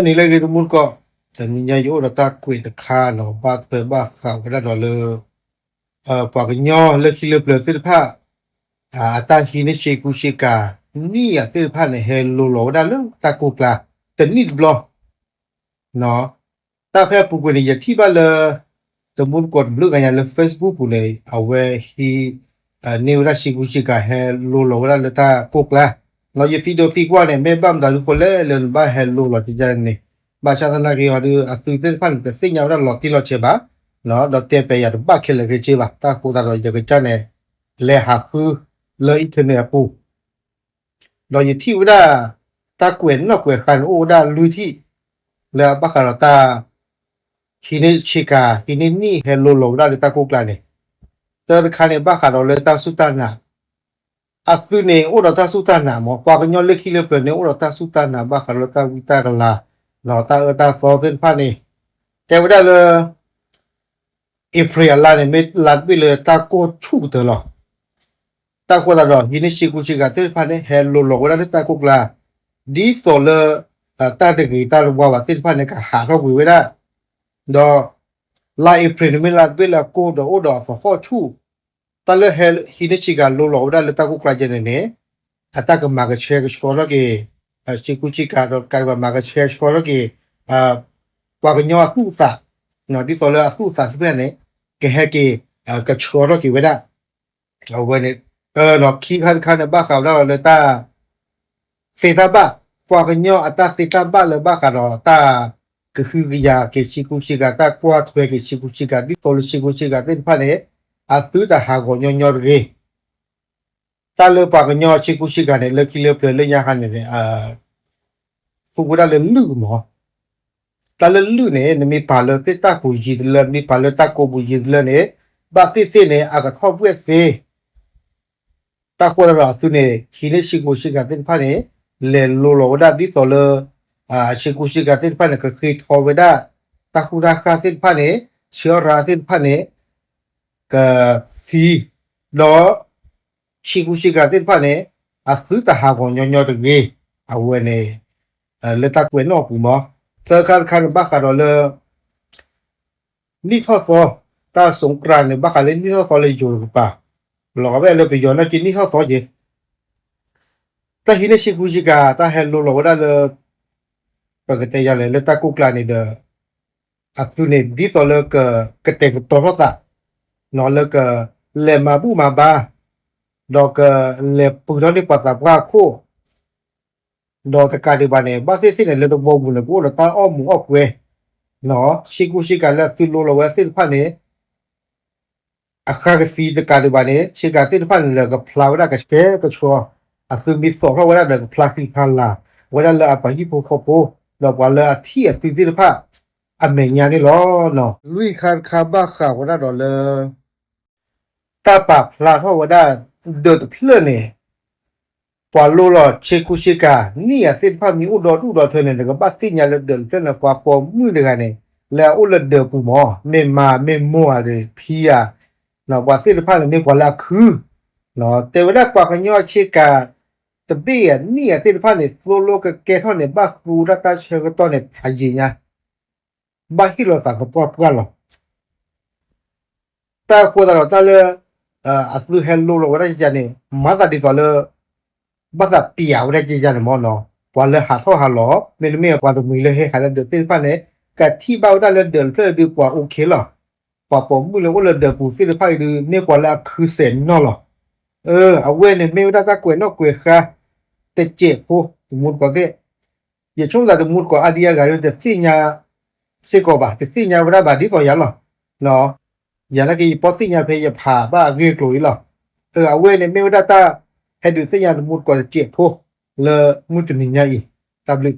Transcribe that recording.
န့ၣ်လၢအဂ့ၤတမူတကိး, တနံၤညါယအိၣ်ဒီးတၢ်ကွဲးတခါနီၤ ဘၣ်ထွဲဘၣ်ဃးဝဲဒၣ်ဒီးလၢ ပှၤကညီလၢခံလၢပျၢၤသ့ၣ်တဖၣ် အတၢ်ဟံးန့ၢ်ဆ့ကူဆ့ကၤ နံၣ်အသ့ၣ်တဖၣ်န့ၣ် ဟဲလိၤလီၤဝဲဒၣ်လၢတၢ်ကိၢ်ကျါ တနံၣ်တဘျီ တၢ်ဖဲအပူၤကွံာ်န့ၣ် ယထံၣ်ဘၣ်လၢ တမူတကိးတဘျုးဂၤညါလၢ Facebook ပူၤန့ၣ် အဝဲဟံးန့ၢ်ဝဲဒၣ်ဆ့ကူဆ့ကၤ ဟဲလိၤလီၤဝဲဒၣ်လၢတၢ်ကိၢ်ကျါ, ဒီးယသံဒိသံကွၢ်န့ၣ် မ့ၢ်ဘၣ်မတၤဒုဖိလဲၣ်လၢနဘၣ်ဟဲလိၤလီၤကကန့ၣ်, ဘၣ်ဆၣ်သနာ်က့အီၤဒီး အသုသ့ၣ်တဖၣ်န့ၣ် တသ့ၣ်ညါဝဲဒၣ်လီၤတံၢ်လီၤဆဲးဘၣ်, ဒီးတဲပျဲယၤတဘၣ်ခဲလၢာ်ခဲဆ့ဘၣ်, တၢ်ဃိသတးဒီးယကစၢ်န့ၣ် လဲၤဟးဃုလၢ internet အပူၤ ဒီးယထံၣ်ဝဲဒၣ် တၢ်ကွဲးနီၣ်ကွဲးဃါန့ၣ် အိၣ်ဝဲဒၣ်လွံၢ်ထံၣ် လၢအဘၣ်ဃးဒီးတၢ် ဟံးန့ၢ်ဆ့ကၤ ဟံးန့ၢ်နံၣ် ဟဲလိၤလီၤဝဲဒၣ်လၢတၢ်ကိၢ်ကျါန့ၣ်, တၢ်တခါန့ၣ် ဘၣ်ဃးဒီးလၢတၢ်စူၢ်တၢ်နာ်, အသုန့ၣ် အိၣ်ဒီးတၢ်စူၢ်တၢ်နာ်မး, ပှၤကညီလၢခံလၢပျၢၤန့ၣ် အိၣ်ဒီးတၢ်စူၢ်တၢ်နာ်ဘၣ်ဃးဒီးတၢ်ဝံတၢ်ကလၤ, ဒီးတၢ်အၢတၢ်သီသ့ၣ်တဖၣ်န့ၣ်, တဲဝဲဒၣ်လၢ အ့ဖြ့ၣ်အလါန့ၣ် မ့ၢ်လါတဘ့ၣ်လၢတၢ်ကိၢ်ဆူၣ်ကတၢၢ်လီၤ. တၢ်ဃိသတးဒီး ဟံးန့ၢ်ဆ့ကူဆ့ကၤသ့ၣ်တဖၣ်န့ၣ် ဟဲလိၤလီၤဝဲဒၣ်လၢတၢ်ကိၢ်ကျါ, ဒ်သိးလၢ တၢ်တဂ့ၤတၢ်တဝါဘၣ်သ့ၣ်တဖၣ်န့ၣ် ကဟးထီၣ်ကွံာ်ဝဲဒၣ်, ဒီး လါအ့ဖြ့ၣ်န့ၣ် မ့ၢ်လါတဘ့ၣ်လၢအကိၢ်ဒီးအိၣ်ဒီးအသဟီၣ်ဆူၣ်, တၢ်လၢဟဲဟံးန့ၢ်ဆ့ကၤလိၤလီၤဝဲဒၣ်လၢတၢ်ကိၢ်ကျါကဲန့ၣ်န့ၣ်, အတၢ်ကမၤကဆှဲကဆှီထီၣ်က့ၤ ဆ့ကူဆ့ကၤ ဒီးတကးဒံးဘၣ်မၤကဆှဲကဆှီထီၣ်က့ၤ ပှၤကညီအသူၣ်အသး, ဒ်သိးလၢအသူၣ်အသးသ့ၣ်တဖၣ်န့ၣ် ကဟဲက့ၤ ကဆှီထီၣ်က့ၤဝဲဒၣ်, အဝဲန့ၣ်, ဒီးခံခါတခါန့ၣ် ဘၣ်ဃးဝဲဒၣ်လၢတၢ် သ့တၢ်ဘၣ်, ပှၤကညီအတၢ်သ့တၢ်ဘၣ်လၢဘၣ်ဃးဒီးတၢ်ကဟုကယာ်က့ၤဆ့ကူဆ့ကၤ, တၢ်ကွၢ်ထွဲက့ၤဆ့ကူဆ့ကၤ, ဒ်သိးလၢဆ့ကူဆ့ကၤသ့ၣ်တဖၣ်န့ၣ် အသုတဟးဂီၤညီညီတဂ့ၤ. တၢ်လၢပှၤကညီဆ့ကူဆ့ကၤန့ၣ် လၢခံလၢပျၢၤလၢညါခါန့ၣ်န့ၣ် သူဝဲဒၣ်လၢလုၢ်မး, တၢ်လၢလုၢ်န့ၣ် နမ့ၢ်ပာ်လၢသ့ၣ်တၢ်ပူၤယံၤတလၢ, နမ့ၢ်ပာ်လၢတၢ်ကိးပူၤယံၤတလၢန့ၣ်, ဘၣ်သ့ၣ်သ့ၣ်န့ၣ် အကထီၣ်ဘှဲၣ်သ့ တၢ်ဃိသတးဒီးအသုန့ၣ် ဟံးန့ၢ်ဆ့ကူဆ့ကၤသ့ၣ်တဖၣ်န့ၣ် လဲၤလိၤလီၤဝဲဒၣ်ဒ်သိးလၢ ဆ့ကူဆ့ကၤသ့ၣ်တဖၣ်န့ၣ် ကဃ့ထီဝဲဒၣ် တၢ်ဃူတၢ်ဃၢ်သ့ၣ်တဖၣ်န့ၣ်, ဆှၢရၤသ့ၣ်တဖၣ်န့ၣ် ကသံ, ဒီး ဆ့ကူဆ့ကၤသ့ၣ်တဖၣ်န့ၣ် အသုတဟးဂီၤညီညီတဂ့ၤ. အဝဲန့ၣ် လၢတၢ်ကွဲးနီၣ်အပူၤမး, သၢခါတခါန့ၣ် ဘၣ်ဃးဒီးလၢ နံၣ်ထီၣ်သီ, တၢ်စူးကရၣ်န့ၣ် ဘၣ်ဃးလၢနံၣ်ထီၣ်သီလၢယိၤတကပၤ, လီၤဂာ်ဝဲလၢပယီၤနာ်က့နံၣ်ထီၣ်သီက့ၤ, တၢ်ဟံးန့ၢ်ဆ့ကူဆ့ကၤ တၢ်ဟဲလိၤလီၤဝဲဒၣ်လၢ ပကတဲယၤလဲၣ် လၢတၢ်ကိၢ်ကျါန့ၣ်ဒီး အသုန့ၣ် ဒ်သိးလၢက ကတဲာ်ကတီၤထီၣ်သး, လၢက လဲၤမၤဘူၣ်မၤဘါ, ဒီးက လဲၤပှ့ၤထီၣ်န့ၢ်ပှၤသးပှၢ်အခိၣ် ဒီးတကးဒံးဘၣ်န့ၣ် ဘၣ်သ့ၣ်သ့ၣ်န့ၣ် လၢသဝီပူၤန့ၣ် ကအိၣ်ဒီးတၢ်အီၣ်မူးအီၣ်ကွဲ, ဆ့ကူဆ့ကၤလၢအသုလိၤလီၤဝဲသ့ၣ်တဖၣ်န့ၣ် အဃါကသံတကးဒံးဘၣ်န့ၣ် ဆ့ကၤသ့ၣ်တဖၣ်န့ၣ်ဒီး ကဖျါဝဲဒၣ်ကဆှဲကဆှီ, အသုမ့ၢ်သိးထီၣ်ဝဲဒၣ်ဒီး ကဖျါဃံဖျါလၤ ဝဲဒၣ်လၢအပှၤဟံၣ်ဖိဃီဖိ, ဒီးပှၤလၢအထံၣ်အသုသ့ၣ်တဖၣ် အမဲာ်ညါန့ၣ်လီၤ. လွံၢ်ခါတခါဘၣ်ဃးဝဲဒၣ်ဒီးလၢ တၢ်ပာ်ဖျါထီၣ်ဝဲဒၣ် ဒၢးတဖျၢၣ်န့ၣ် ပှၤလိလီၤဆ့ကူဆ့ကၤ နံၣ်အသ့ၣ်တဖၣ်မ့ၢ်အိၣ်ဒီဒူၣ်ဒီထၢန့ၣ် နကဘၣ်သ့ၣ်ညါလၢဒၢးတဖျၢၣ်န့ၣ် ပှၤပိာ်မုၣ်တဂၤန့ၣ် လၢအအိၣ်လၢဒၢးပူၤမး မ့ၢ်မၤမ့ၢ်မိၢ်ဧါဒီးဖံဧါ, ပှၤသ့ၣ်တဖၣ်န့ၣ်မ့ၢ်ပှၤလၢအခု, တဲဝဲဒၣ်ပှၤကညီဆ့ကၤ တဘ့ၣ်ဧါ နံၣ်အသ့ၣ်တဖၣ်န့ၣ် သိလိကကဲထီၣ်န့ၣ် ဘၣ်သူဝဲဒၣ်တၢ်ဆၢကတီၢ်န့ၣ် ဖးယံာ်ညါ ဘၣ်ဟ့ၣ်လီၤသးသပှၢ်ပှၢ်လီၤ. တၢ်ဃိသတးဒီးတၢ်လၢ အသုဟဲလိလီၤဝဲဒၣ်ကကန့ၣ် မၤသးဒ်သိးလၢ ဘၣ်သးပျးဝဲဒၣ်ကကန့ၣ်မ့ၢ်နီၤ, ပှၤလၢဟးထီၣ်ဟးလီၤ မ့တမ့ၢ်ပှၤတမှံၤလၢဟဲဟးလၢဒၢးသ့ၣ်တဖၣ်န့ၣ် ကထံၣ်ဘၣ်ဝဲဒၣ်လၢဒၢးတဖျၢၣ်ဒုးပှၤအိၣ်ခ့လီၤ. ပှၤပိာ်မုၣ်လၢအိၣ်လၢဒၢးပူၤသ့ၣ်တဖၣ်အံၤဒုး မ့ၢ်ပှၤလၢအခုစဲးနီၢ်လီၤ. အဝဲန့ၣ်မ့ၢ်ဝဲဒၣ်တၢ်ကွဲးနီၣ်ကွဲးဃါ တစဲးဖိ တမူတကိးသ့ၣ် ယဆိကမိၣ်သးတမူတကိးအါဒံအါဂၤဒုး တသ့ၣ်ညါစ့ၢ်ကီးဘၣ်, တသ့ၣ်ညါဝဲဒၣ်ဘၣ်ဒ်သိးယၤလီၤ. ယၤနာ်က့ ယပီၢ်သ့ၣ်ညါဖဲယဖးဘၣ်အဂ့ၢ်အကျိၤအံၤလီၤ. အဝဲန့ၣ်မ့ၢ်ဝဲဒၣ်တၢ်ဟဲဒုးသ့ၣ်ညါတမူတကိးတစဲးဖိ လၢမုၢ်တနံၤညါအံၤ, တၢ်ဘျုး